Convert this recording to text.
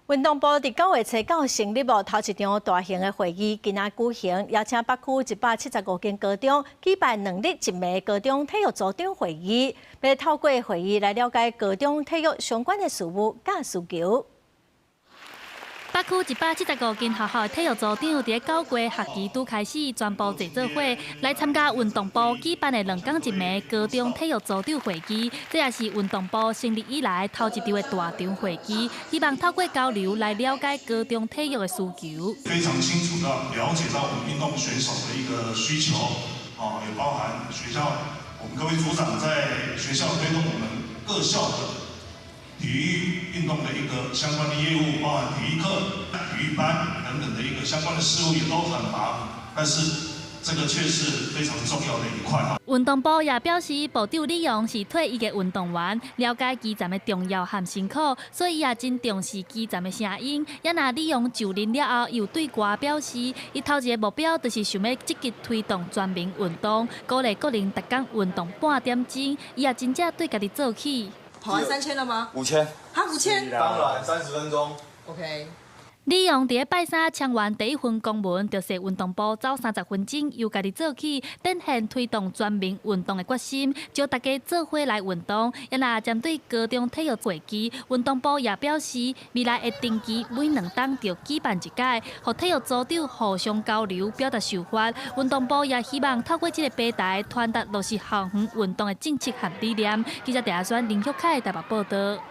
運動部佇9月初九成立無頭一場大型的會議，今仔舉行，邀請北區175間高中舉辦兩日一暝高中體育組長會議，欲透過會議來了解高中體育相關的事務佮需求。北區175間學校的體育組長佇9月學期拄開始，全部坐做伙來參加運動部舉辦的兩工一暝高中體育組長會議。這也是運動部成立以來頭一場的大場會議，希望透過交流來了解高中體育的需求。非常清楚的了解到我們運動選手的一個需求，哦，也包含學校我們各位組長在學校推動我們各校的體育運動的一個相關的業務，包含體育課、體育班等等的一個相關的事務，也都很忙。但是這個卻是非常重要的一塊。運動部也表示，部長李陽是退役的運動員，了解基層的重要和辛苦，所以也真重視基層的聲音。也若李陽就任了後，又對外表示，伊頭一個目標就是想欲積極推動全民運動，鼓勵國人逐工運動半點鐘，伊也真正對家己做起。跑完3000了嗎？五千。啊，五千？當然，30分鐘。 OK。李陽佇咧拜三簽完第一份公文，就是運動部走30分鐘，由家己做起，展現推動全民運動的決心，招大家做伙來運動。也若針對高中體育會議，運動部也表示，未來會定期每2冬就舉辦一屆，予體育組長互相交流，表達想法。運動部也希望透過這個平台，傳達落實校園運動的政策和理念。記者鄭阿選、林玉凱台北報道。